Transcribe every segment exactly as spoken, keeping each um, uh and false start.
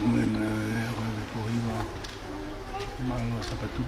Mena e ko e ko hiva. Mālō Sāpate.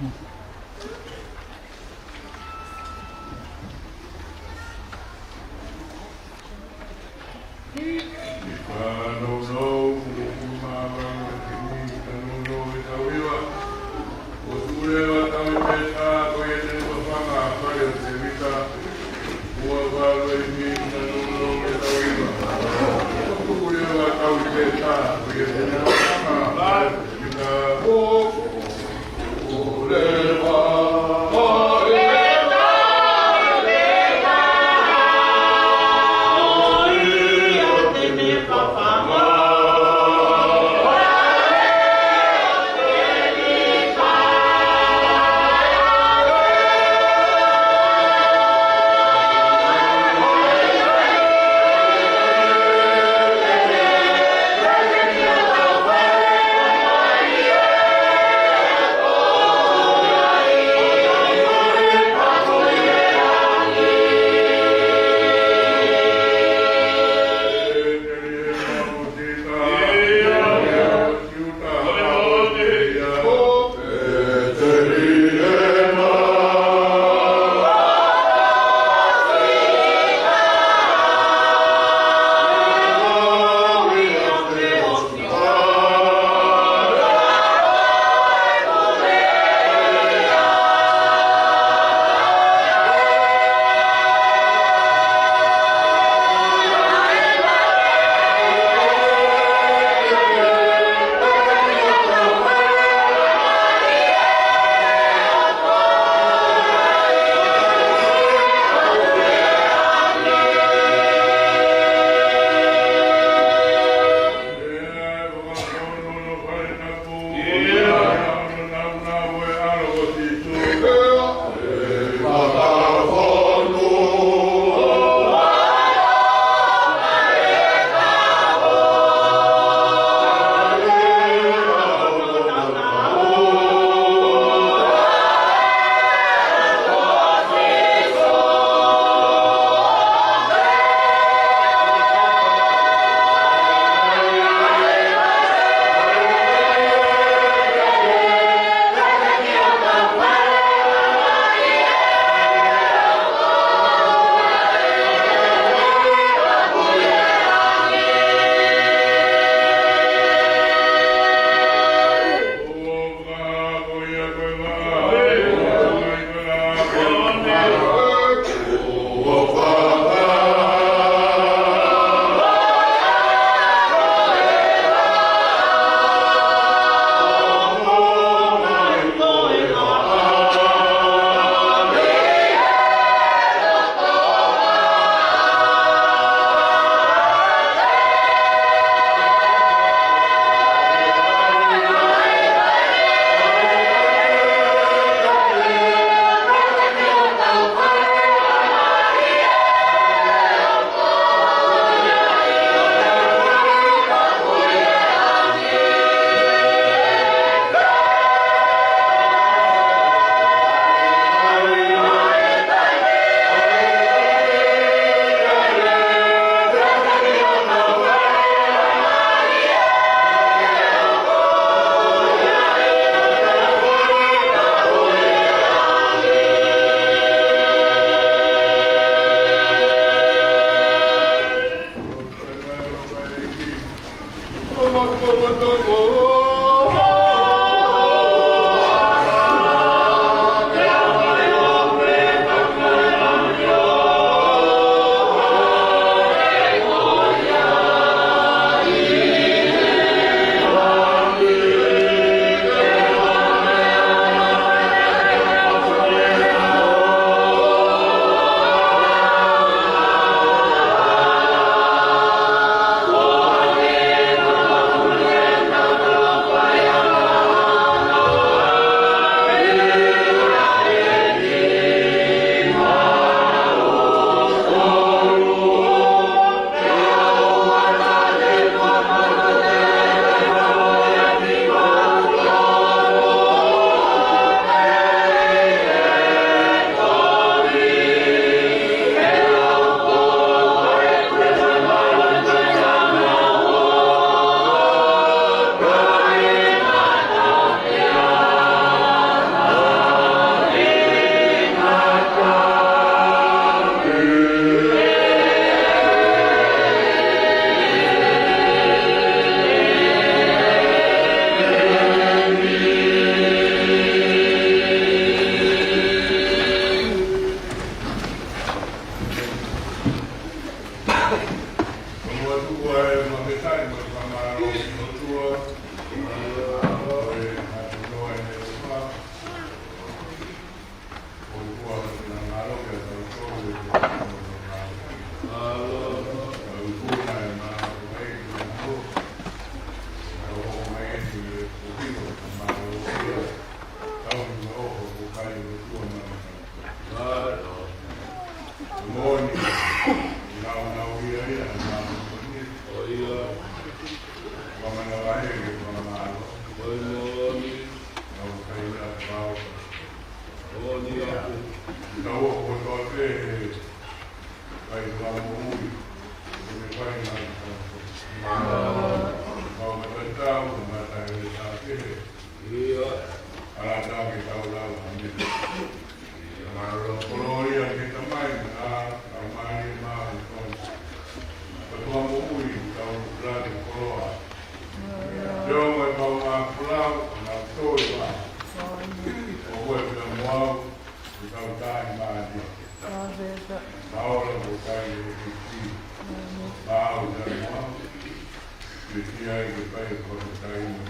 Pea ke fai e fakataimi.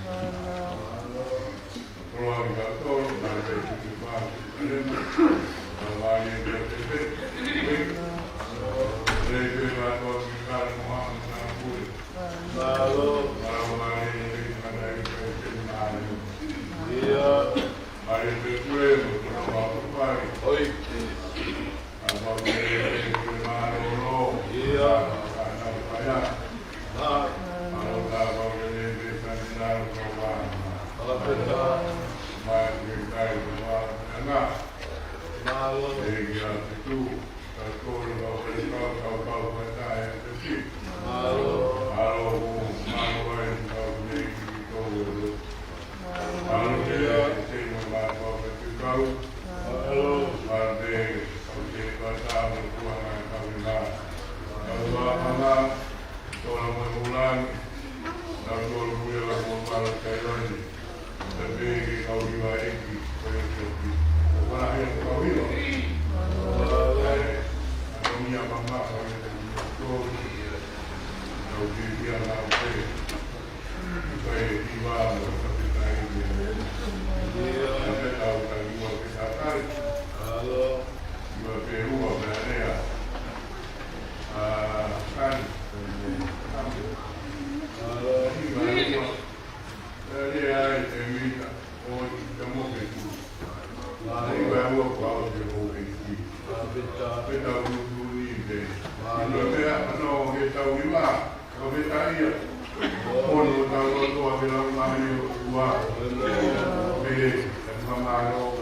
Koloa ʻi ka tolu, na te tuki pa, kalema, na mali e te te te. Lei pe la to ki kale mo ha na pule. Mālō. Mālō mali e te te te mali. Ia. Mali e te te mo tono ma pupari. ʻOi. Mālō. Mālō. Mālō. Mālō.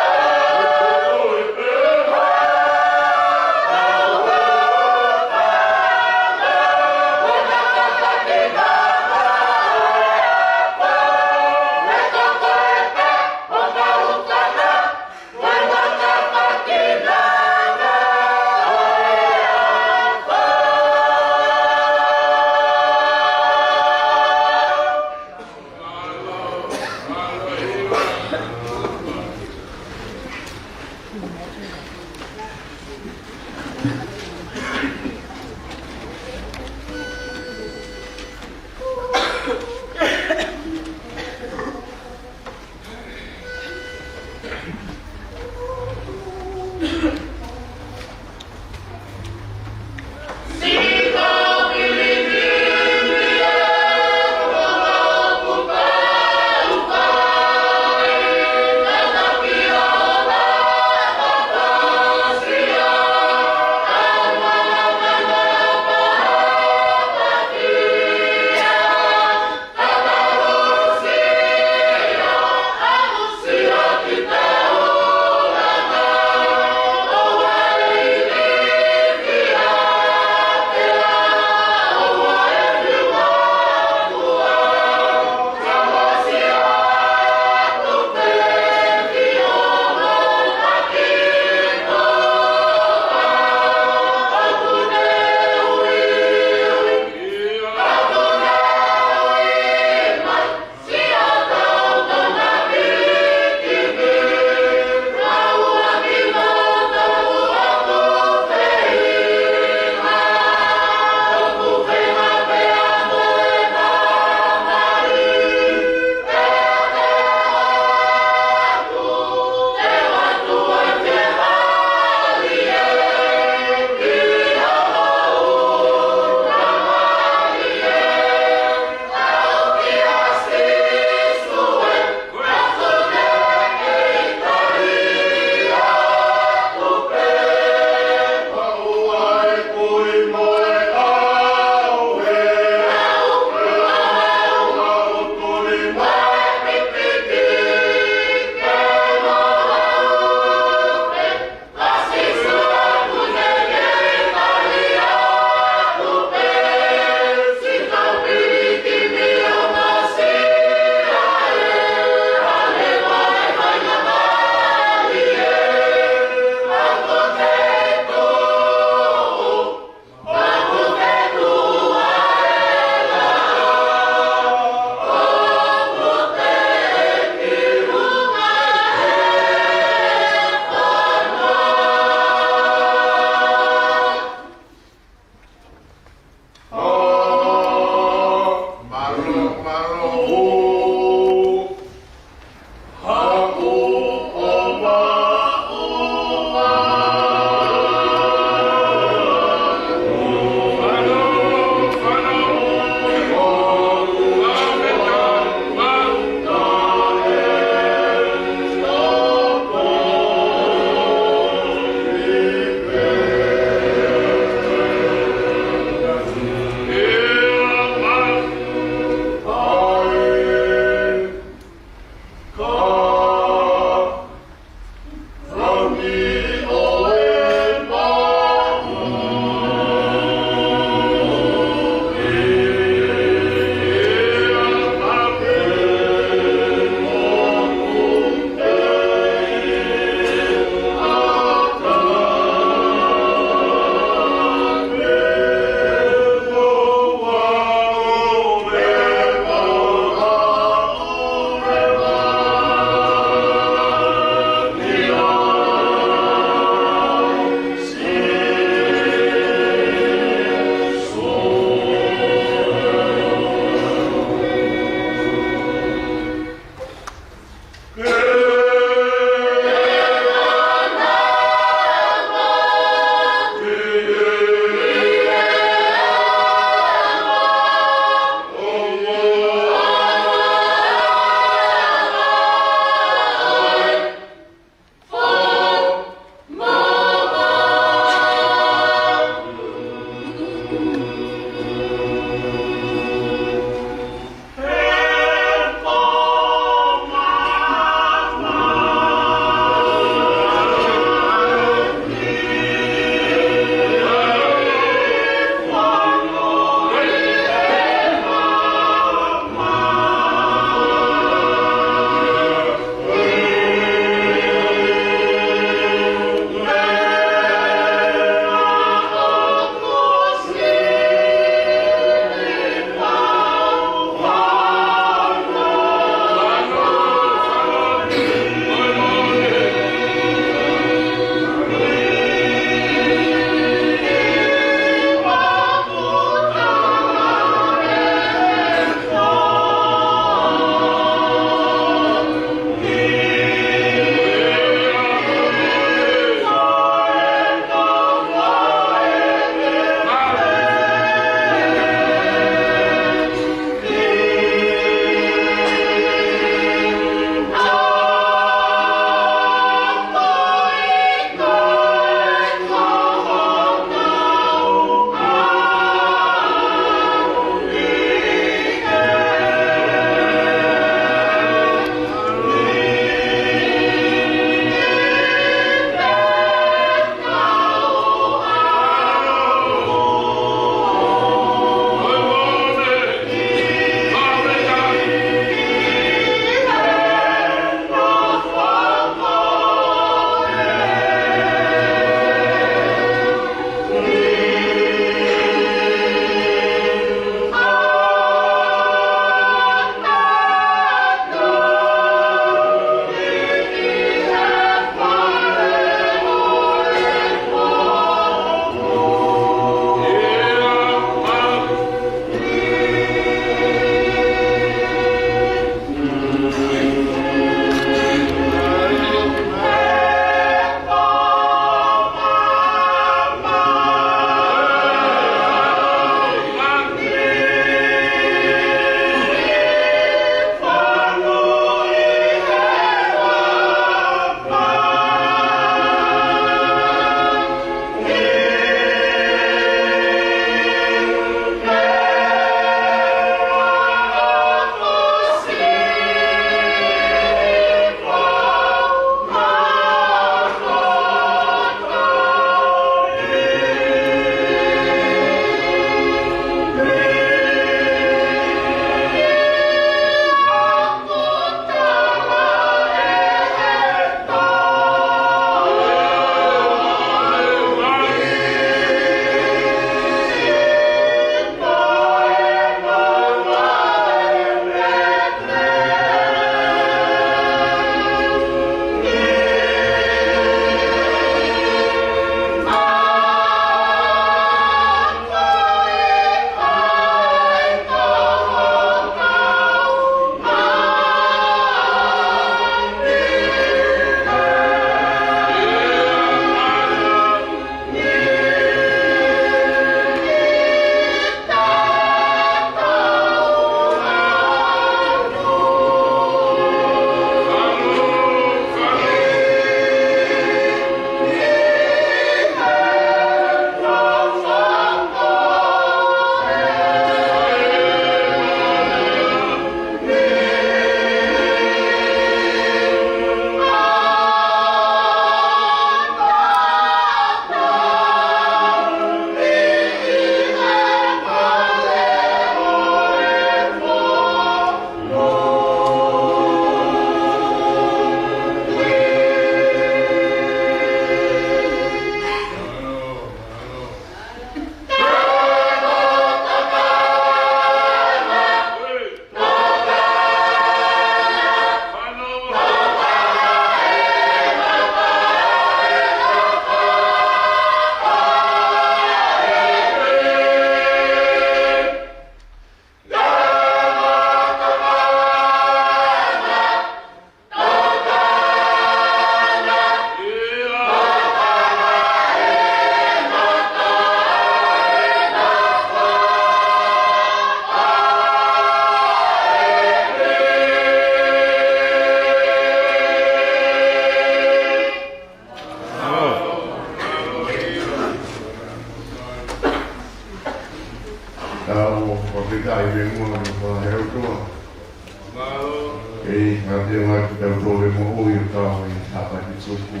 Te mā ki tau tole moʻui ʻo kau he Sāpate tuku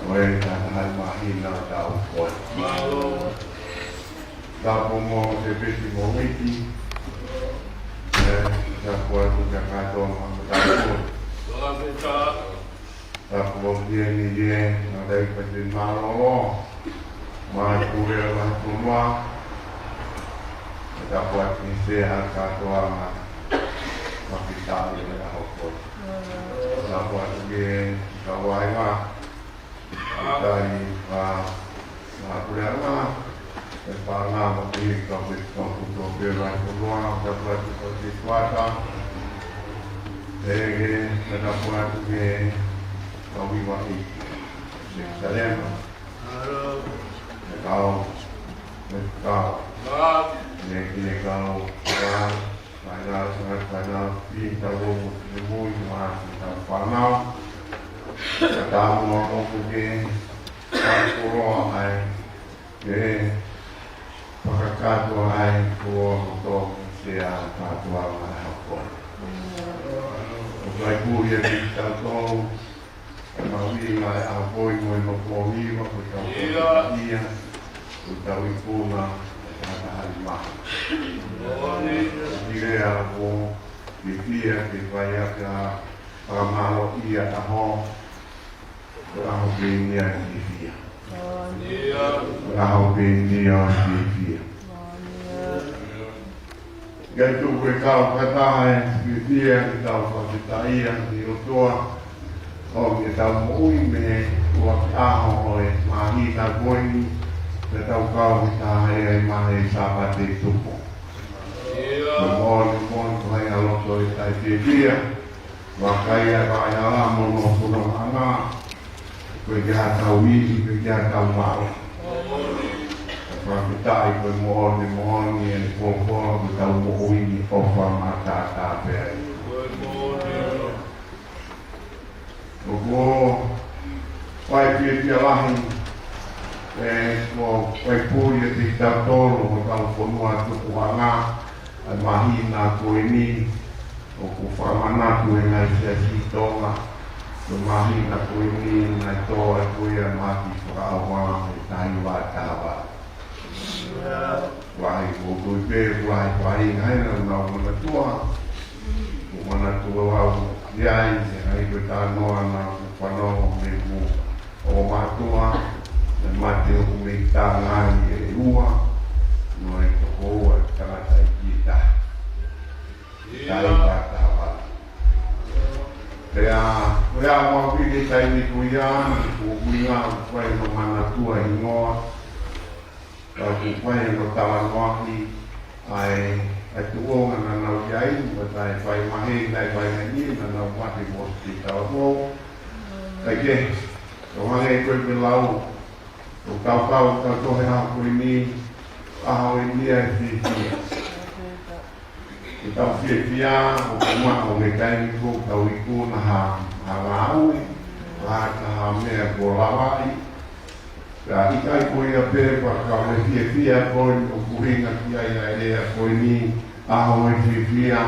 ʻo e taha taha māhina ʻo e taʻu ko ē. Tapu mo te peti mo Miki. ʻE, tapu atu kia kātoa mo e tapu. Tapu mo Kieni ē, naʻe ʻikai pati mālōlō. Mā e pule ʻa e fonua. Tapu atu ki he sea kātoa mā. Mā ki taʻu ʻi he ʻaho ko ē. Tapu atu ki he kau vaenga. Tali, ā, ā, puleʻanga, e fānau, ʻa e kau, e kau kuto pē ʻa e fonua, tapu atu ki he kau Setuata, ʻe, ʻe, tapu atu ki he kau Hiva ʻi Selusalema, e kau, e kau, ʻe, ʻe kau, ā, Fānau, fānau, fānau, pītau o mo te mui, mā, pītau fānau. Ka tau mo mo ku ke, ka koloa ai, ke, fakakātoa ai, ko o to, se a kātoa mai hako. ʻO kai pū ia ki tau tau, ʻa e mahuʻinga ʻo e ʻaho ko eni mo e nofo hiva, ko ʻetau ʻIa. Ko ʻetau ikuna, ʻa e taha taha lima. Ki lea ko, ke fia, ke fai ʻaki ʻa e fakamālō ʻi he ʻaho, ko e ʻaho pē eni ʻo e fiefia. ʻIa. Ko e ʻaho pē eni ʻo e fiefia. ʻIkai tuku ke kau fakataha e fiefia ke tau fakafetaʻi ki he ʻOtua ʻo ʻetau moʻui mei he ʻuluaki ʻaho ʻo e māhina ko eni, ke tau kau fakataha ai mei he Sāpate tuku. Ko e moʻoni, moʻoni, ko hai ʻa loto ʻe taʻefiefia. Vakai ʻa e vaʻa ʻi hala mo hono fonongaʻanga, ko e ke ha tau ivi, ko e ke ha tau maʻu. Fakafetaʻi ko e moʻoni, moʻoni ʻene folofola ko ʻetau moʻui ni ʻofa matātā pē ai. ʻOku ou fai fiefia lahi, ʻe, ʻoku ou fai puli ʻiate kitautolu, ko hotau fonua tukuʻanga, ʻa e māhina ko eni, ʻoku fakamanatu ʻe he ngaahi siasi Tonga, ko e māhina ko eni naʻe tō atu ia ʻa e mahaki fakaʻauha ʻi he taha hiva taha valu. Vakai ko tui pē, vakai, vakai, ʻa ia naʻa nau manatua, ʻoku ou manatua au ki ai, ʻa ia ko e talanoa naʻa ku fanongo mei muʻa. ʻO mātuʻa, naʻe mate hoku mei tangani ʻe ua, naʻe toko ua tangata ʻi kita. Taha hiva taha valu. Pea, pea mau pili taimi ko ia, ʻoku ou ʻuhinga ʻoku fai hono manatua hingoa, ka ʻoku fai hono talanoaʻi, ʻa e, ʻa e tuʻunga naʻa nau ʻi ai, mo e taʻe fai maheni, taʻe fai maheni, naʻa nau mate mo e talavou. Kae kehe, ʻo hangē ko e lau, ʻo tau kau, tau tohe ʻaho ko eni, ʻaho eni ʻa e fiefia. ʻOku tau fiefia, ʻoku maʻu mei he taimi ko ē ʻoku tau ikuna ha, ha ngāue, ha, ha meʻa kuo lavaʻi. Ka ʻikai ko ia pē, pea ko e fiefia ko ē ʻoku ʻuhinga ki ai ʻa e lea ko eni, ʻaho ʻo e fiefia.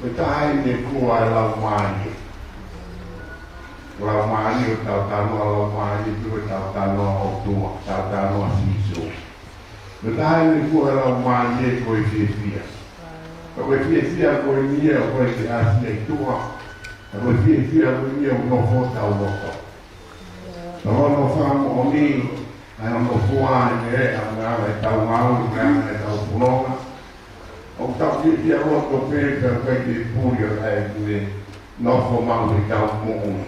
Ko e taha eni ʻoku ʻi ai e laumālie. Laumālie ʻo tau talanoa laumālie, ʻo tau talanoa ʻOtua, tau talanoa Sīsū. Ko e taha eni ʻoku ʻi ai e laumālie ko e fiefia. Ka ko e fiefia ko eni ia ʻoku ʻikai ke ʻasi ʻi tuʻa. Ka ko e fiefia ko eni ia ʻoku nofo ʻi hotau loto. Ka hono fakamoʻoni, ʻa hono fua ʻi he meʻa, ʻa e meʻa ʻetau ngāue, meʻa ʻetau fononga. ʻOku tau fiefia loto pē, pea ʻikai ke puli ʻa e meʻa nofo maʻu ʻi heʻetau moʻui.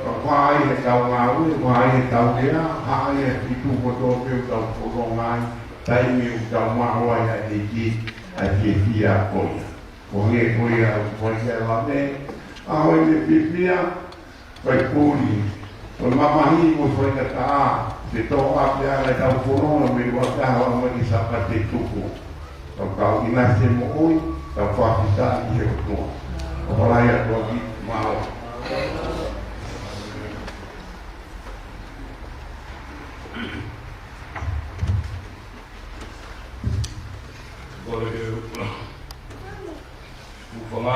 Ka ʻoku ʻi ai ʻetau ngāue, ʻoku ʻi ai ʻetau lea, ʻi ai e feituʻu kotoa pē ʻoku tau fononga ai, taimi ʻoku tau maʻu ai ʻa e ʻEiki, ʻa e fiefia ko ia. Ko e hangē ko ia ʻoku fai ki ai e lame, ʻaho ʻo e fiefia, fai puli. Ko e mamahi mo e faingataʻa, ke tō ʻaki ʻa ʻetau fononga mei he ʻuluaki ʻaho ʻo aʻu mai ki he Sāpate tuku. Tau kau ʻinasi he moʻui, tau fakafetaʻi ki he ʻOtua. ʻOfa lahi atu ʻa e ʻEiki, mālō. Kole ke u, u fanga.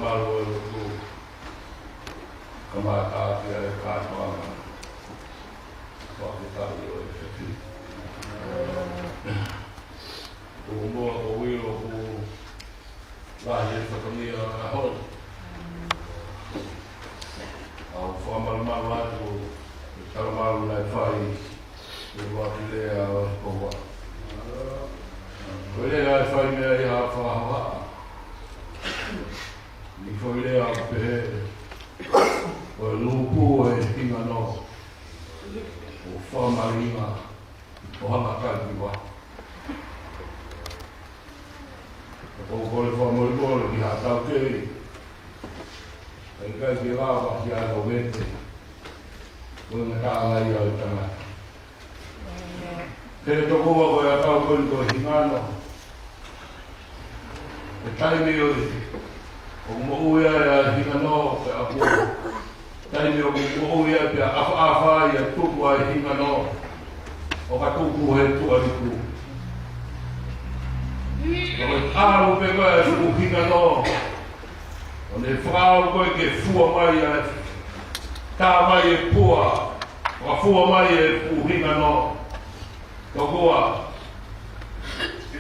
Malu ʻo e lotu. Kamata ʻaki ʻa e kātoanga. Fakafetaʻi ʻo e fefine. Ko e moʻoni ko e ʻilo ʻoku lahi e fatongia ʻo e ʻaho ni. ʻOku ou fakamalumalu atu ʻi he talamalu naʻe fai ʻe he ʻuluaki lea ʻo e koa. Ko e lea naʻe fai mei ai ha fakahohaʻa. Ni ko e lea ʻoku pehē, ko e lupu ʻo e hingano, ʻoku fakamalinga ʻo hanga kai ki vaha. ʻOku ou kole fakamolemole ki haʻa taukei, ʻikai ke lava ki ai ʻo vete, ko e ngataʻanga ia ʻo e tangata. He tokoua ko e ʻakau ko eni ko e hingano. He taimi ʻoku, ʻoku moʻui ai ʻa e hingano, pea ʻoku, taimi ʻoku moʻui ai pea ʻafaʻafa ai ʻa e tupu ʻa e hingano, ʻo ka tupu he tuʻa liku. ʻO ka ʻalu pē ko e fuʻu hingano, ʻo ne fakaʻau ko ē ke fua mai ʻa e, tā mai e pua, fakafua mai e fuʻu hingano. Tokoua,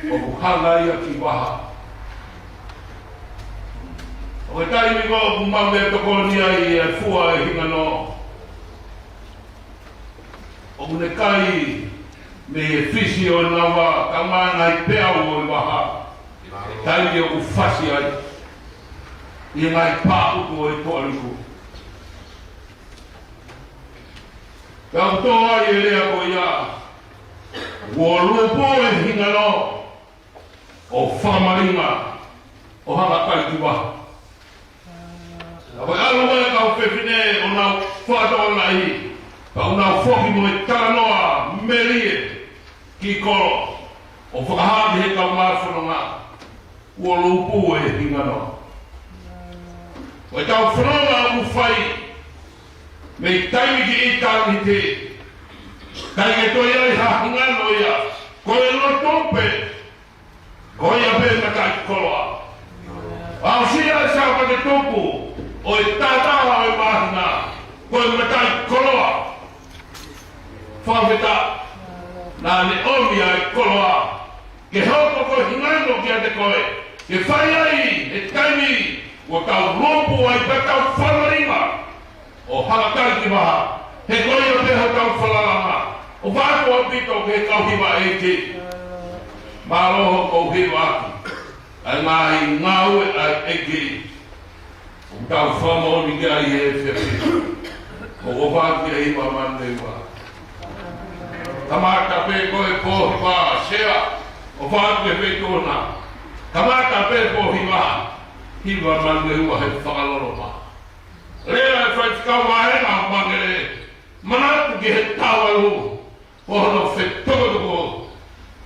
ʻoku hanga ia ki vaha. ʻO ka taimi ko ē ʻoku mame tokoni ai e fua e hingano, ʻoku ne kai mei he fisi ʻo e nava, ka mai ngaahi peau ʻo e vaha. Taimi ʻoku fasi ai ʻi he ngaahi pāpuku ʻo e tuʻa liku. Pea ʻoku tō ai e lea ko ia, kuo lupu e hingano, ʻoku fakamalinga ʻo hanga kai ki vaha. Ka ko e ʻalu mai e kau fefine ʻo nau fakatokangaʻi, pea ʻoku nau foki mo e talanoa melie ki kolo, ʻo fakahā ki he kau māfononga, kuo lupu e hingano. Ko e tau fononga ʻoku fai mei taimi ki ʻitāniti, ʻikai ke toe ʻi ai ha hingano ia, ko e lotu pē, ko ia pē mataʻikoloa. Aʻusia e Sāpate tupu ʻo e tātā ʻo e māhina, ko e mataʻikoloa. Fakafetaʻi, naʻa ne ʻomi ʻa e koloa ke hoko ko e hingano kiate koe, ke fai ai e taimi kuo tau lupu ai pea tau fakamalinga ʻo hanga kai ki vaha. He ko ia pē hotau falala. ʻOku ou ʻoatu ʻaupito ki he kau hiva ʻEiki. Mālō hoʻomou hivaʻaki ʻa e ngaahi ngāue ʻa e ʻEiki. ʻOku tau fakamoʻoni ki ai he efiafi ni. ʻOku ou ʻoatu e hiva manu ua. Kamata pē ko e pō hiva Sea, ʻoatu e feituʻu na. Kamata pē pō hiva, hiva manu ua he fakaloloma. Lea e faifekau vāhenga Mangele, manatu ki he taʻu valu, ko hono fetokotoko.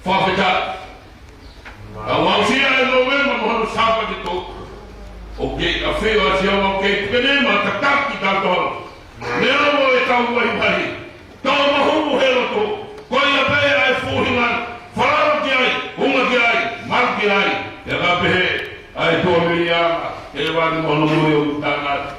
Fakafetaʻi. Tau aʻusia e Nōvema mo hono Sāpate tupu. ʻOku kei ʻafio ʻa Sihova, ʻoku kei puke nima tataki kitautolu. Neongo e kau vaivai, tau mahumu he lotu. Ko ia pē ʻa e fuʻu hingano, falala ki ai, unga ki ai, malu ki ai. Pea ka pehē ʻa e tuʻa melia, ʻe vani mo hono moʻui ʻoku tangata.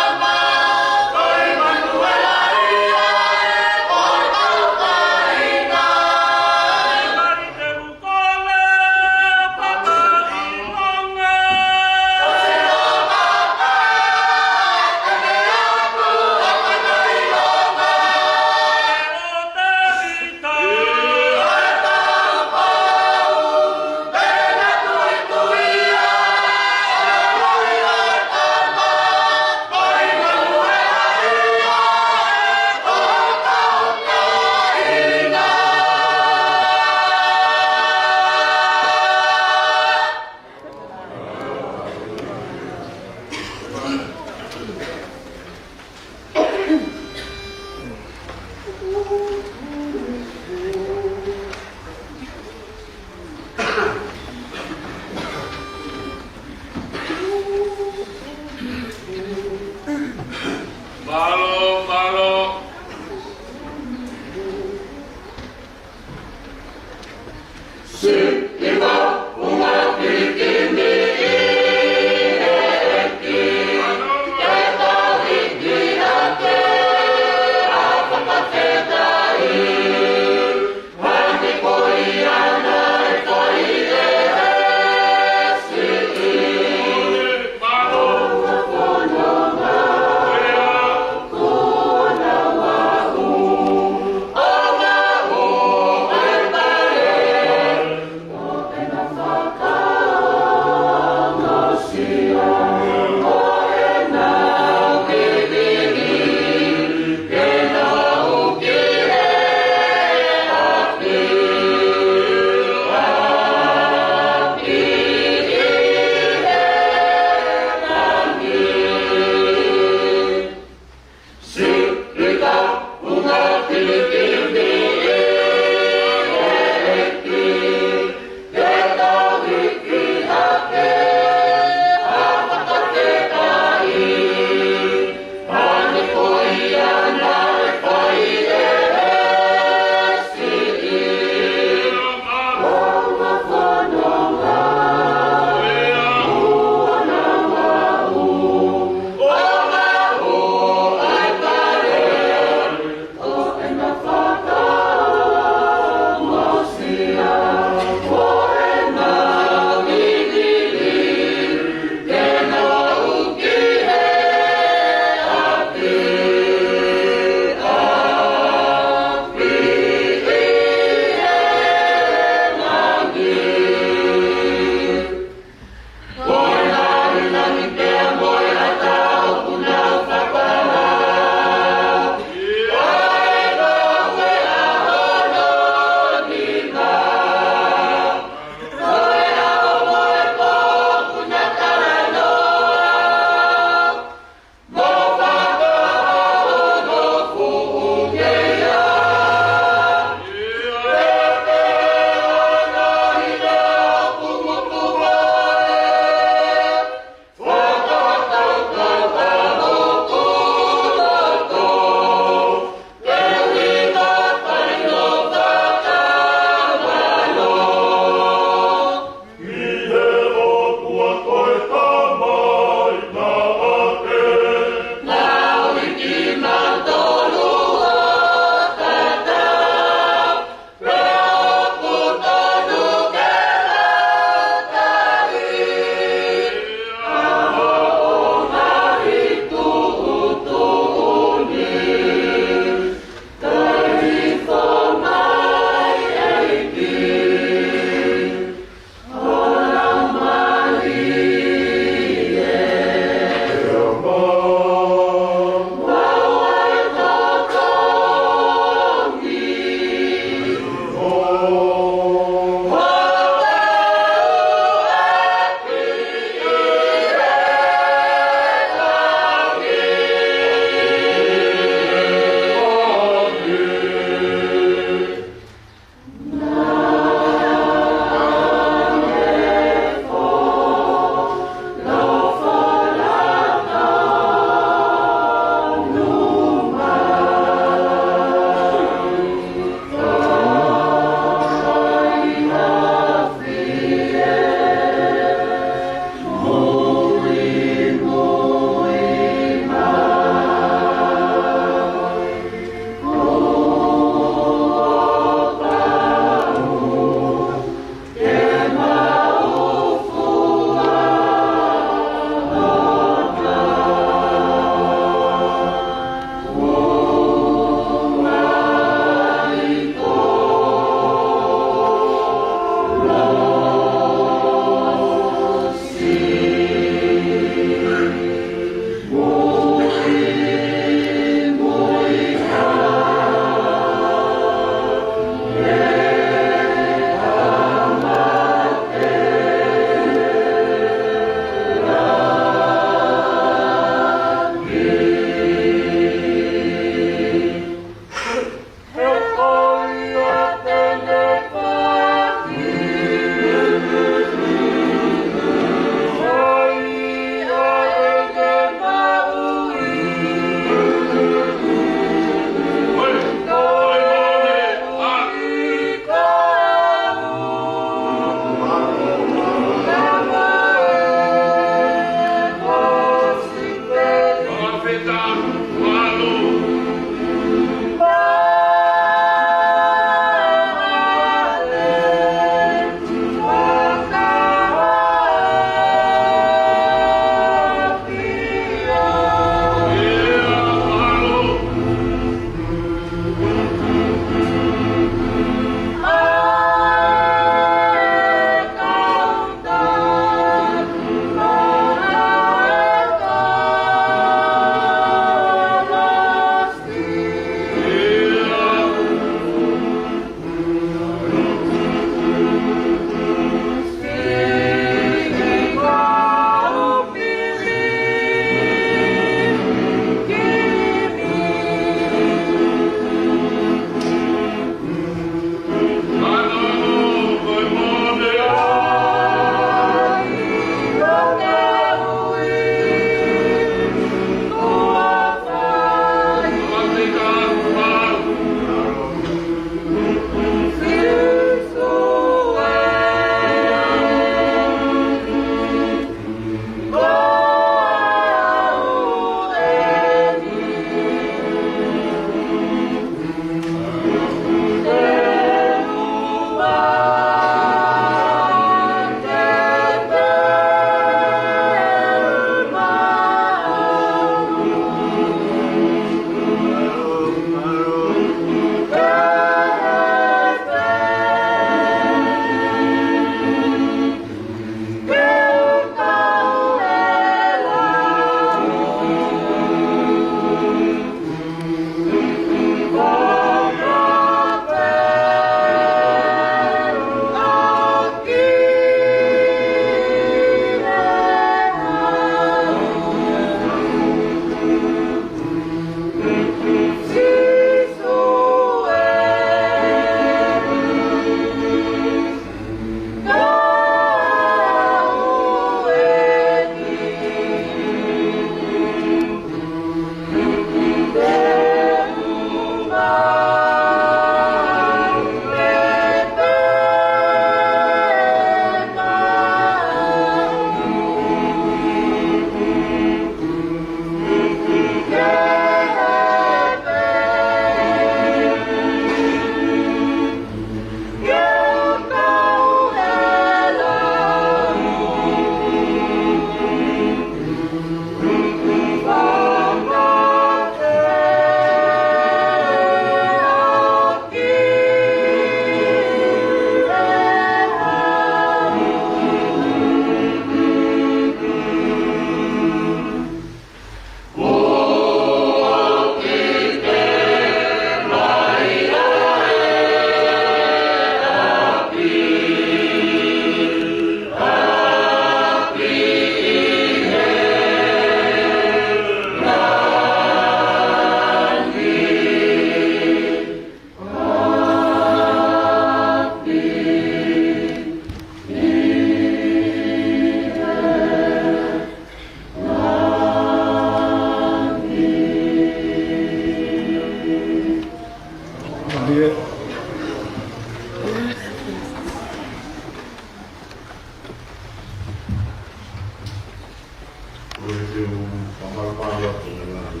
Te u fakamālō atu he ngaahi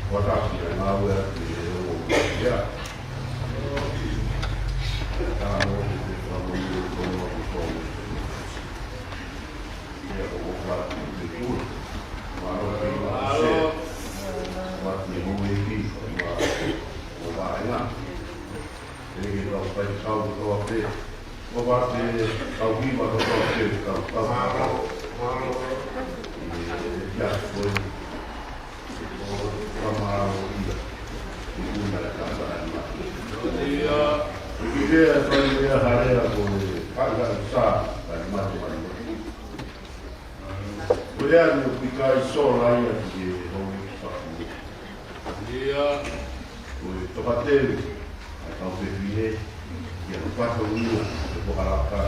kuata ki he ngāue ʻa e ʻOtua. Ka mo te te fakamoʻoni ʻo tō atu tō. Ia ko ko fatu te kula. Mālō te mālō. Mate mo e ki. Mālō. Ko vaenga. E ke tau fai kau kotoa pē. Ko vate kau hiva kotoa pē, kau kau. Mālō. Mālō. E, e, ia, ko e. Ko e, ka mālō ia. E kuna e kata e ma. Ia. E ki tea fai mea harea ko e. Ka ka sa, ka ma te ma. Ko e ani o ki kai sola ia ki e hou i ki paku. Ia. Ko e tokateu, ʻa e kau fefine, ia ko Pato Nia, e ko Halaka.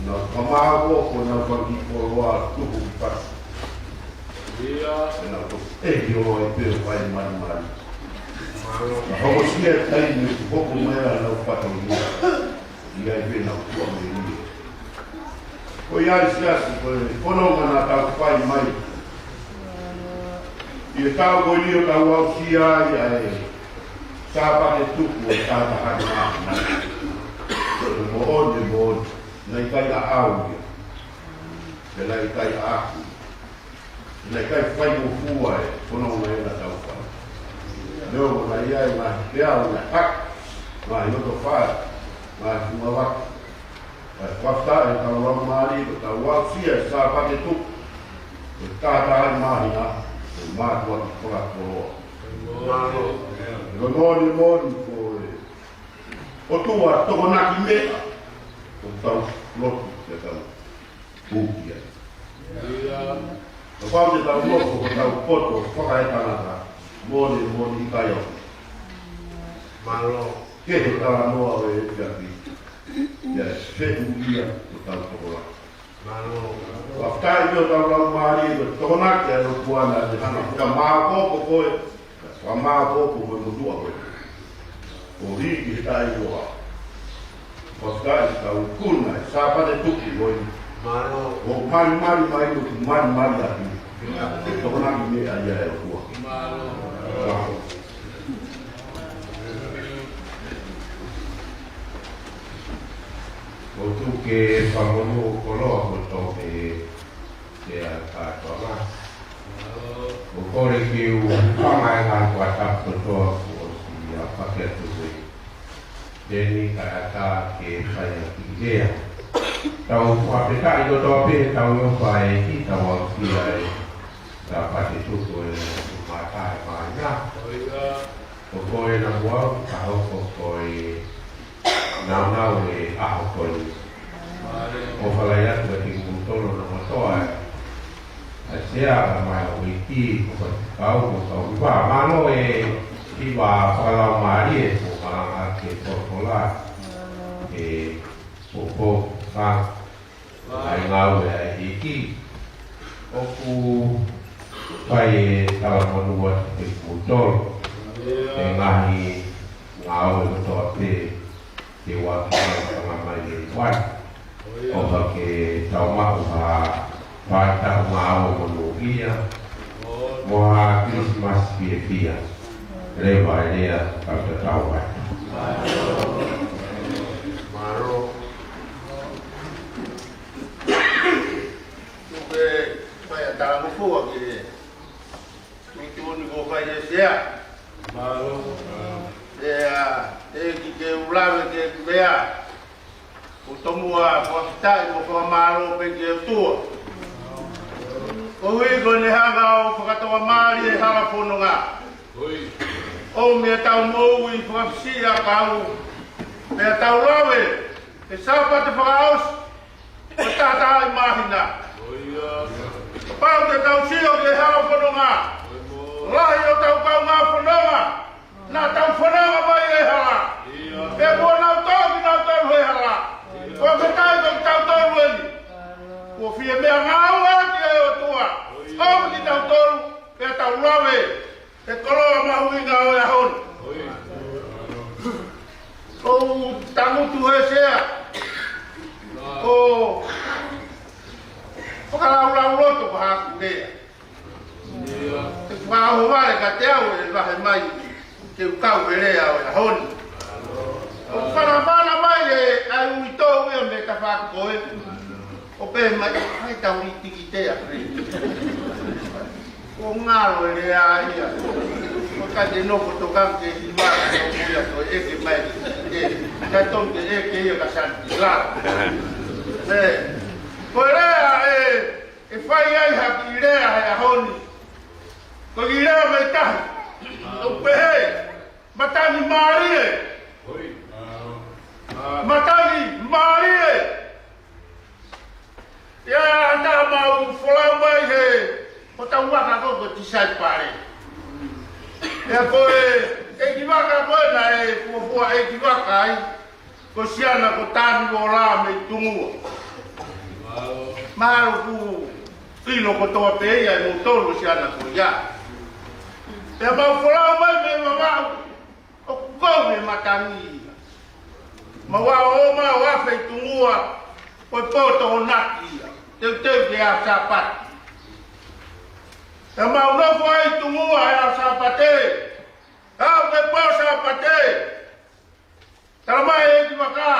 Nau kamāko, ko nau faki koloa, tuku ki Pato. Ia. E nau to, e ki o e peo kai mari mari. Mālō. Ka hokosia e taimi, ko ko mai a nau Pato Nia. ʻI ai pē nau tua mei ai. Ko ia ai siasi, ko e fononga naʻa tau fai mai. ʻI he taʻu ko eni ʻoku tau aʻusia ai ʻa e Sāpate Tuku ʻo e taha taha ʻi māhina. Ko e moʻoni, moʻoni. Naʻe ʻikai ʻaʻau ia. Pea naʻe ʻikai ʻaʻaku. Naʻe ʻikai faingofua e fononga ia naʻa tau fai. Neongo naʻe ʻi ai e ngaahi peau, ngaahi haki, ngaahi loto fai, ngaahi fungavaki. Kae fakafetaʻi ʻetau laumālie, ko ʻetau aʻusia e Sāpate Tuku ʻo e taha taha ʻi māhina, ʻo e mātuʻaki fakakoloa. Mālō. Ko e moʻoni moʻoni ko e ʻOtua tokonaki meʻa, ʻoku tau lotu ke tau uki ai. Ia. Kapau te tau nofo ko tau poto fakaetangata, moʻoni, moʻoni ʻikai ʻaʻau. Mālō. Ke he talanoa ʻo e efiafi. Ia, feʻulia ko tau tokola. Mālō. Fakafetaʻi ʻi hotau laumālie, ko e tokonaki ʻa e ʻOtua naʻa ne hanga fakamāʻopoʻopo koe, fakamāʻopoʻopo mo e motuʻa ko ē. Ko e hiki he taʻeʻiloa. Fakafetaʻi ʻetau ikuna e Sāpate Tuku ko eni. Mālō. ʻO malimali mai, ʻo malimali atu. Ke tokonaki meʻa ia ʻe ʻOtua. Mālō. Mālō. ʻOku tuku e fakamonū koloa ko tō me te a kātoanga. ʻOku kole ke u hūfanga he ngaahi kuata kotoa kuo ʻosi ʻa pake atu koe. Teni ka ata ke fai ʻa ki lea. Tau fakafetaʻi kotoa pē tau ʻofa ʻEiki, tau aʻusia e Sāpate Tuku ʻo e ʻaho ʻo e māhina. ʻOku ʻi ai ʻa e muʻa, ka hoko ko e naunau e ʻaho ko eni. ʻOfa lahi atu kiate kimoutolu hono kotoa, ʻa e Sea, ʻa e Maʻa ʻo e ʻEiki, ko e kau, ko e kau hiva. Mālō e hiva fakalaumālie, ko e malanga ke folofola, ke poupou, ka ʻa e ngāue ʻa e ʻEiki. ʻOku fai e talamonū atu kiate kimoutolu. ʻI he ngaahi ngāue kotoa pē ke ua ki he fanga mai e wai. ʻOfa ke tau maʻu ha faʻahitaʻu ngāue monūʻia. Mo ha Kilisimasi fiefia. Leva e lea, ka tatau ai. Mālō. Tuku ke fai ʻa e talangofua ki he tuʻutuʻuni kuo fai ʻe he Sea. Mālō. Sea, ʻEiki ke u lave ke u lea. ʻOku tomuʻa fakafetaʻi mo fakamālō pē ki he ʻOtua. Koeʻuhi ko ʻene hanga ʻo fakatokamālie e hala fononga. ʻOmi ʻetau moʻui fakafisiʻiʻakau. Pea tau lave, he Sāpate fakaʻosi ʻo e taha taha ʻi māhina. Kapau te tau sio ki he hala fononga. Lahi hotau kaungā fononga. Naʻa tau fononga mai he hala. Pea kuo nau toki nau tolu he hala. Ko e meʻa ko kitautolu eni. Kuo fie meʻangāueʻaki ʻe he ʻOtua. ʻOmi kitautolu, pea tau lave he koloa mahuʻinga ʻo e ʻaho ni. ʻOku tangutu he Sea. ʻO, ʻo Te u kau he lea ʻo e ʻaho ni. ʻOku fanafana mai ʻe ʻai uitou ia mei he tafaʻaki ko ē. ʻO pehē mai, ʻai tau ʻi tikitea. ʻOku ngalo e lea ia. ʻOku ʻikai ke nofo tokanga ke ʻi vaka ʻo ia ko e ʻeke mai ki te. Ka tonu ke ʻeke ia ka sani ki la. ʻE, ko e lea ʻe, ʻe fai ai ha kiʻi lea he ʻaho ni. Ko e kiʻi lea mei tahi. ʻOku pehē, matangi mālie. Matangi mālie. ʻI ai ha taha mau folau mai he, ko ʻetau vaka ko, ko Tisaipale. ʻIo ko e, ʻeikivaka ko ē naʻe fuofua ʻeikivaka ai, ko Siana ko Tani Vola mei Tungua. Mahalo ʻoku ʻilo kotoa pē ia ʻe moutolu Siana ko ia. Pea mau folau mai mei Vavaʻu, ʻoku kou e matangi ia. Mau ō mai ʻo afe ʻi Tungua, ko e pō Tokonaki ia. Teuteu ki he ʻaho Sāpate. Pea mau nofo ai ʻi Tungua he ʻaho Sāpate. Aʻu ki he pō Sāpate. Tala mai ʻe he ʻeikivaka,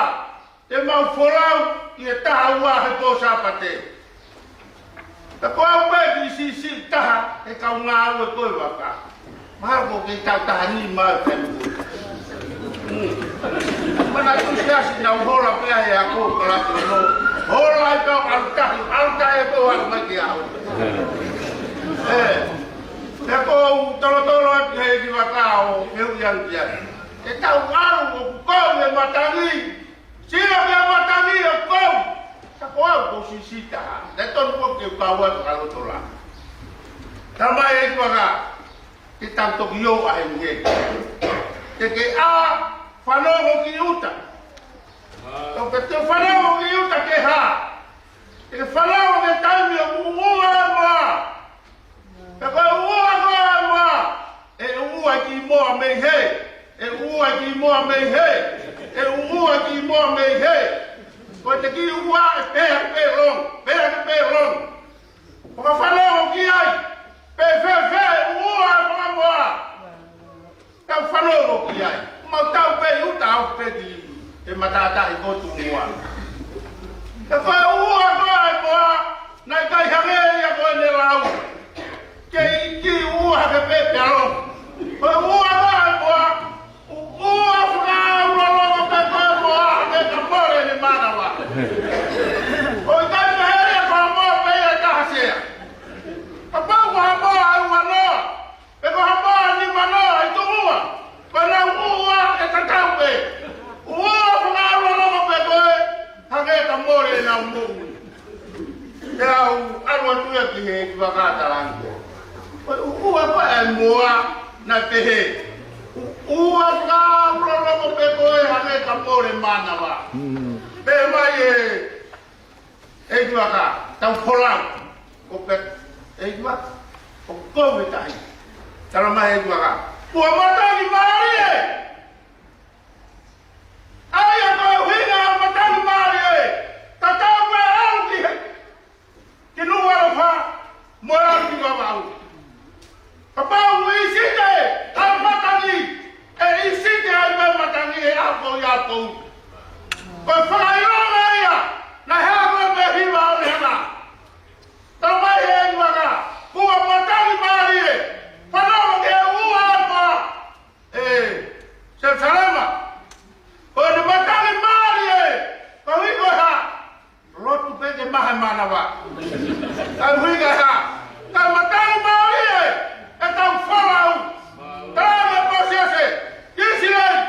te mau folau ʻi he taha ua he pō Sāpate. Ka ko au pē kiʻi siʻisiʻi taha he kau ngāue ko ē vaka. Mahalo ʻoku kei taʻu taha nima e fai mo. Hmm. Manatuʻi siasi naʻa ku hola pē he ako kalati ono. Hola ai pē au ʻalu tahi, ʻalu tahi pē au mai ki he ʻaho. ʻE, pea ʻoku ou tolotolo atu ki he ʻeikivaka ʻo fehuʻi ange ki ai. Ke tau ʻalu ʻo kou e matangi. Sio ki he matangi ʻo kou. Ka ko au kou siʻisiʻi taha. Naʻe tonu kou ke u kau atu ka loto la. Tala mai ʻe he ʻeikivaka, ke tau toki ō ʻahengihengi. Ke ke ʻā fanongo ki ʻuta. Ka ke te fanongo ki ʻuta ke hā? Ke fanongo ki he taimi ʻoku ʻuʻua e moa. Pea ko e ʻuʻua ko ē e moa, ʻe ʻuʻua e kiʻi moa mei hē, ʻe ʻuʻua e kiʻi moa mei hē, ʻe ʻuʻua e kiʻi moa mei hē. Ko e te kiʻi ʻuʻua ʻe pehē pē longo, pehē pē longo. Fakafanongo ki ai, pehē fēfē e ʻuʻua e moa. Tau fanongo ki ai. Mau tau pē ʻi ʻuta au pē ki he matātahi ko Tungua. Ka ko e ʻuʻua ko ē e moa, naʻe ʻikai hangē ia ko ʻene lau. Kei kiʻi ʻuʻua hake pē pea longo. Ko e ʻuʻua ko ē e moa, ʻuʻua fakaʻaulolongo pē ko ē e moa, hangē ka mole ʻene manava. ʻOku ʻikai pehē ia ko ha moa pē ia ʻe taha sea. Kapau ko ha moa ʻe ua noa. Pe ko ha moa nimanoa ʻi Tungua, ko ʻenau ʻuʻua ʻe tatau pē. ʻUʻua fakaʻaulolongo pē ko ē, hangē ka mole ʻenau moʻui. Pea u ʻalu atu ia ki he ʻeikivaka, tala ange. Ko e ʻuʻua ko ē e moa naʻe pehē. ʻUʻua fakaʻaulolongo pē ko ē, hangē ka mole manava. Mm. Pehē mai ʻe ʻeikivaka, tau folau. Ko pē, ʻeikivaka, ʻoku kou e tahi. Tala mai ʻeikivaka, kuo matangi mālie. ʻA ia ko e ʻuhinga ʻo e matangi mālie, tatau pē ʻalu ki he, ki Nukuʻalofa, mo e ʻalu ki Vavaʻu. Kapau ʻe ʻisite ʻa e matangi, ʻe ʻisite ai pē matangi he ʻaho ia ʻaupito. Ko e fakaʻilonga ia, naʻe hā ko ē mei he hiva ʻo Lehana. Tala mai ʻe he ʻeikivaka, kuo matangi mālie, fanongo ki he ʻuʻua e moa. ʻE, Selusalema, ko ʻene matangi mālie, ko e ʻuhi ko e hā? Lotu pē ke maha e manava. Ka ʻuhi ko e hā? Ka matangi mālie, ʻetau folau. Tala mai Mōsese, ʻIsileli,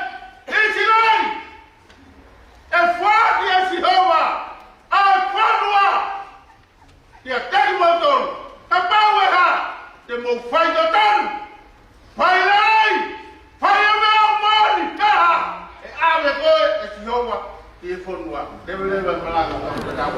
ʻIsileli. ʻE foaki ʻe Sihova ʻa e fonua kiate kimoutolu. Kapau ʻe hā? Te mou faitotonu. Fai lelei, fai e meʻa ʻoku moʻoni, ka ʻe ʻave koe ʻe Sihova ki he fonua. Leveleva e malanga ʻo e tau.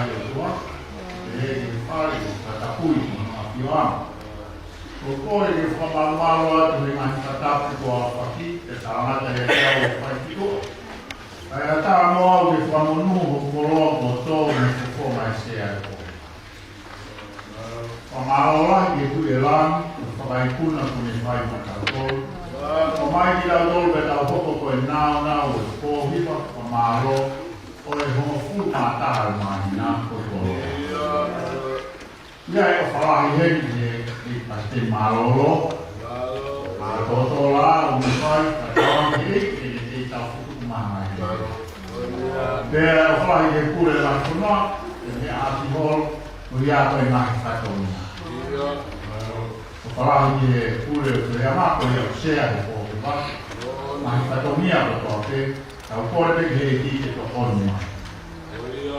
ʻOtua, ʻe he fai, fakatapui, mo e ʻafioʻanga. ʻOku ou kole ke fakamalumalu atu he ngaahi fakatapu kuo aofaki, ke tangata e tau e fai ki tuʻa. Kae ʻatā mo au ke fakamonū hoku koloa kuo tō mei he fofonga ʻo e sea ʻo e pō. Fakamālō lahi ki he Tuʻi ʻo e langi, ko e fakaikuna kuo ne fai maʻatautolu. Ko mai kitautolu pea tau hoko ko e nāunau ʻo e pō hiva, fakamālō, ʻo e hongofulu mā taha ʻo e māhina ko e koloa. ʻIo, ʻofa lahi heni ki he, ki he palesiteni mālōlō. Mālō. Mālō tōtō la, ʻo ne fai, ka tau ange he, ke ne tei tau futu mai. Mālō. Pea ʻofa lahi ki he pule la fonua, ʻe meʻa ʻaki holo, ko ia ko e ngaahi fatongia. ʻIo. ʻOfa lahi ki he pule ʻo e fale anga, ko ia ʻoku sea he pō hiva. Ngaahi fatongia kotoa pē, tau kole pē ki he ʻEiki ke tokoni mai.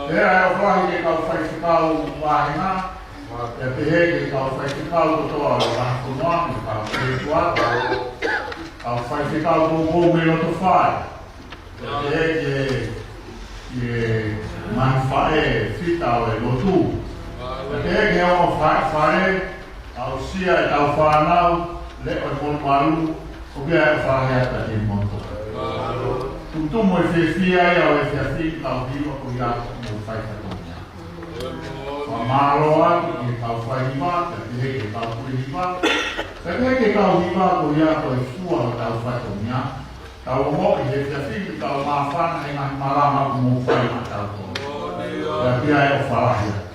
Pea ʻofa lahi ki he kau faifekau vāhenga, pea pehē ki he kau faifekau kotoa ʻo e vahefonua, mo e kau ketua, kau faifekau poupou mei loto fale. Pea pehē ki he, ki he ngaahi faʻē fita ʻo e lotu. Pea pehē ki he ongo faʻē fale, aʻusia ʻetau fānau, leʻo e molumalu, ʻoku ʻi ai e ʻofa lahi atu kiate kimoutolu. Tumu e fiefia ia ʻo e efiafi, kau hiva ko ia ʻoku mou fai fatongia. Fakamālō atu ki he kau fai hiva, pea pehē ki he kau pule hiva. Pea pehē ki he kau hiva ko ia ko e fua ʻo ʻetau fatongia. Tau ongoʻi he efiafi ke tau māfana he ngaahi malanga ʻoku mou fai maʻatautolu. Pea ʻoku ʻi ai e ʻofa lahi atu.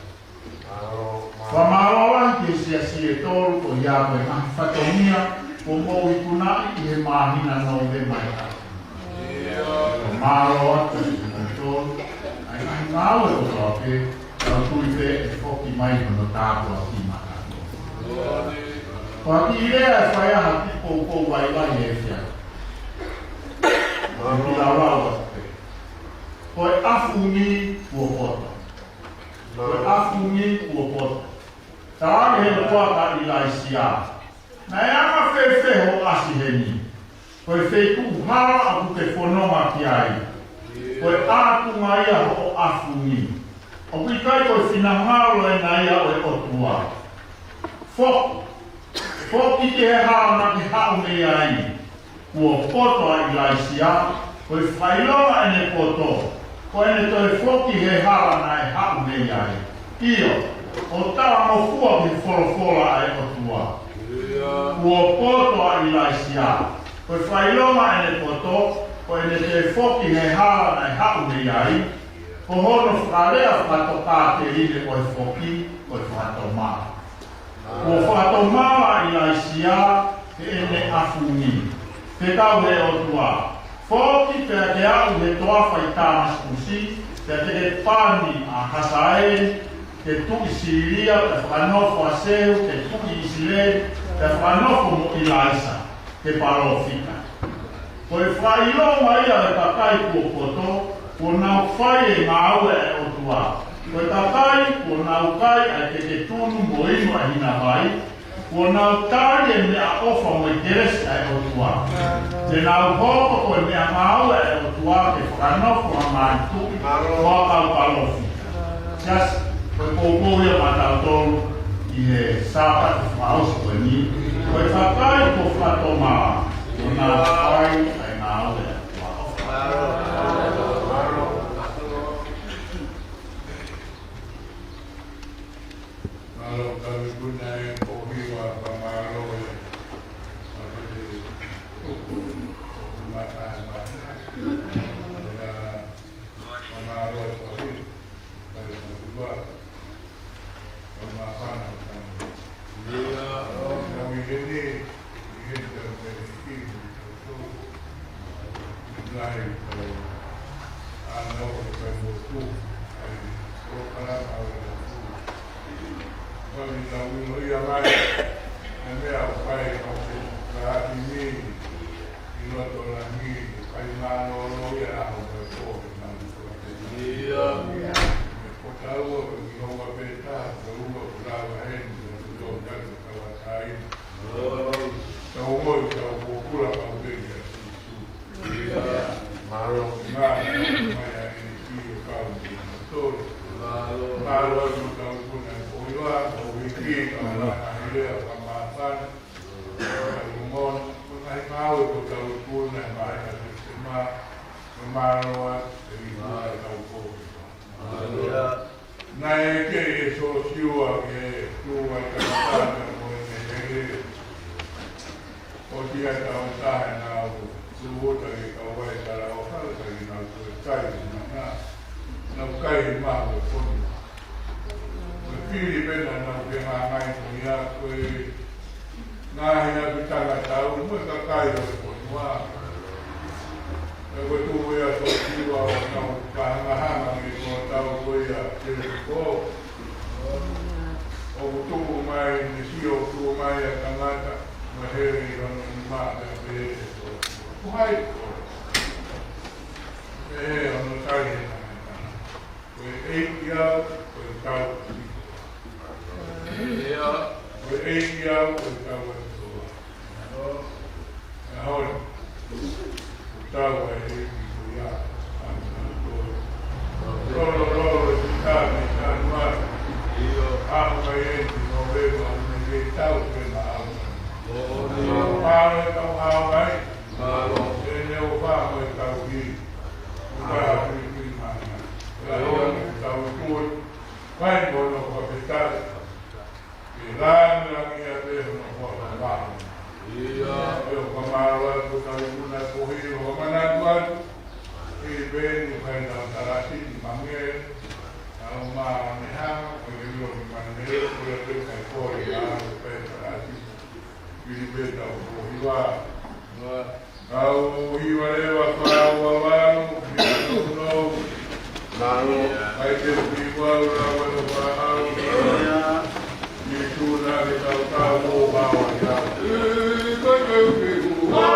Fakamālō lahi ki he siasi ʻe tolu ko ia ko e ngaahi fatongia kuo mou ikunaʻi ʻi he māhina Nōvema mai atu. Fakamālō atu kiate kimoutolu, ʻa e ngaahi ngāue kotoa pē, tau tui pē ʻe foki mai hono tāpuaki maʻatautolu. Ko e kiʻi lea ʻe fai ʻaki e poupou vaivai he efiafi. Ko e kiʻi laulau atu pē. Ko e ʻafungi kuo poto. Ko e ʻafungi kuo poto. Talaange he ʻOtua kia ʻIlaisiā: Naʻe anga fēfē hoʻo ʻasi heni? Ko e feituʻu hala ʻoku ke fononga ki ai, ko e ʻātunga ia hoʻo ʻafungi. ʻOku ʻikai ko e finangalo ena ia ʻo e ʻOtua. Foki, foki ki he hala naʻa ke haʻu mei ai. Kuo poto ʻa ʻIlaisiā, ko e fakaʻilonga ʻene poto, ko ʻene toe foki he hala naʻe haʻu mei ai. ʻIo, ʻo talangofua ki he folofola ʻa e ʻOtua. Kuo poto ʻa ʻIlaisiā, ko e fakaʻilonga ʻene poto, ko ʻene toe foki he hala naʻe haʻu mei ai. Ko hono fakalea fakatokāteline ko e foki, ko e fakatomala. Kuo fakatomala ʻa ʻIlaisiā heʻene ʻafungi. Fekau he ʻOtua: Foki pea ke aʻu he toafa ʻi Tāmasikusi, pea te ke pani ʻa Hasaeli, ke tuʻi Sīlia, pea fakanofo ʻa Sehu, ke tuʻi ʻIsileli, pea fakanofo mo ʻIlaisa, ke palōfita. Ko e fakaʻilonga ia ʻo e kakai kuo poto, kuo nau fai e ngāue ʻa e ʻOtua. Ko e kakai kuo nau kai ʻa e keke tunu mo inu ʻa e hina vai, kuo nau tali e meʻaʻofa mo e kelesi ʻa e ʻOtua. Te nau hoko ko e meʻangāue ʻa e ʻOtua ke fakanofo ha ngaahi tuʻi mo ha kau palōfita. Siasi, ko e poupou ia maʻatautolu ʻi he Sāpate fakaʻosi ko eni, ko e kakai kuo fakatomala, kuo nau fai ʻa e ngāue ʻa e ʻOtua. Mālō, kau ikuna e poupou, fakamālō e. Fakamālō e poupou. Kai ua. Fakamāfana. Kau ikuna e, ikuna e, ikuna e. Mālō. Ngā, mai a e ki o kau ni tō. Mālō. Mālō ʻetau ikuna ʻi he ʻaho ni, ʻoku ʻikai ke tau maʻu ha lea ʻo ka māfana. Ko e moʻoni, ko e ngaahi ngāue ʻetau ikuna ʻi he māhina Sepitema, ko e mālō ʻa e ikuna ʻetau kō. Naʻe ʻeke ʻe Siosiua ke tuʻu ʻa e tangata mo ʻene hele. ʻOsi ʻa e taʻu taha naʻa nau tūʻuta ke kau ai e talaʻofa, ka naʻa nau toe kai, naʻa nau kai he mahu e fonua. Ko e fili pē naʻa nau fehangahangai mo ia ko e ngaahi ʻapitanga tau mo e kakai ʻo e fonua. Pea ko e tuʻu ia ʻa Siosiua ʻo nau fakahangahanga mei he tau ko ia ʻa Selikō. ʻOku tuʻu mai, ne sio, tuʻu mai ʻa e tangata, mo e hele ʻi hono nima, pea pehē ʻe Siosiua, ko hai koe? Pehē ʻe hono tali ʻa e tangata, ko e ʻeiki au, ko e tau ʻa Sihova. Ko e ʻeiki au, ko e tau ʻa Sihova. ʻAho ni, ʻoku tau ai e ʻeiki ko ia, ʻa e tau. Lolo, lolo, e fika mei Sānuali. ʻIo. Aʻu mai eni ki Nōvema, ʻoku ne kei tau pē maʻau. Moʻoni. Mālō e tau hao mai. Mālō. ʻEne ʻofa mo e tau hili. ʻOku tau hili hili mai. Ka ʻoku tau tui. Mai mo hono fakafetaʻi. Ke lāngilangiʻia pē hono huafa maʻu. ʻIo. ʻIo, fakamālō atu ʻetau ikuna ʻi he ʻaho ni, fakamanatu atu. Hili pē eni ʻoku ʻi ai ʻetau talasi ni Mangele. Tau mā ne hanga, ko e lilo ki Mangele, ko e pē kai kole ʻa e pē talasi. Hili pē ʻetau kō hiva. Kau hiva leva fā ua valu, hiva nounou. Mālō. Kai te u hiva ula ua no fā au. Ia. Ni tuna ke tau tau o vawa ia. Kai te u hiva.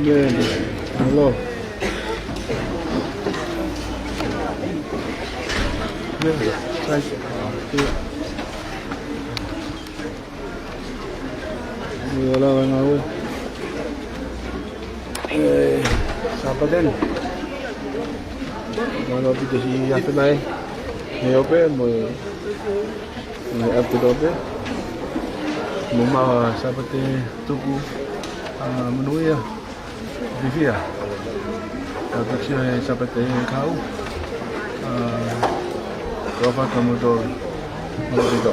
Amen. Hello. Yeah, thank you. Ia, lava e ngāue. ʻE, Sāpate ni. Mālō ʻaupito siʻi afe mai. Mei ʻope, mo e, mo e ʻapi ʻope. Mou maʻu ha Sāpate tuku, ʻa, monūʻia. Fiefia. Ka ko e Sāpate kahaʻu. ʻA, ko e ʻofa atu kiate kimoutolu. Mālō ʻaupito.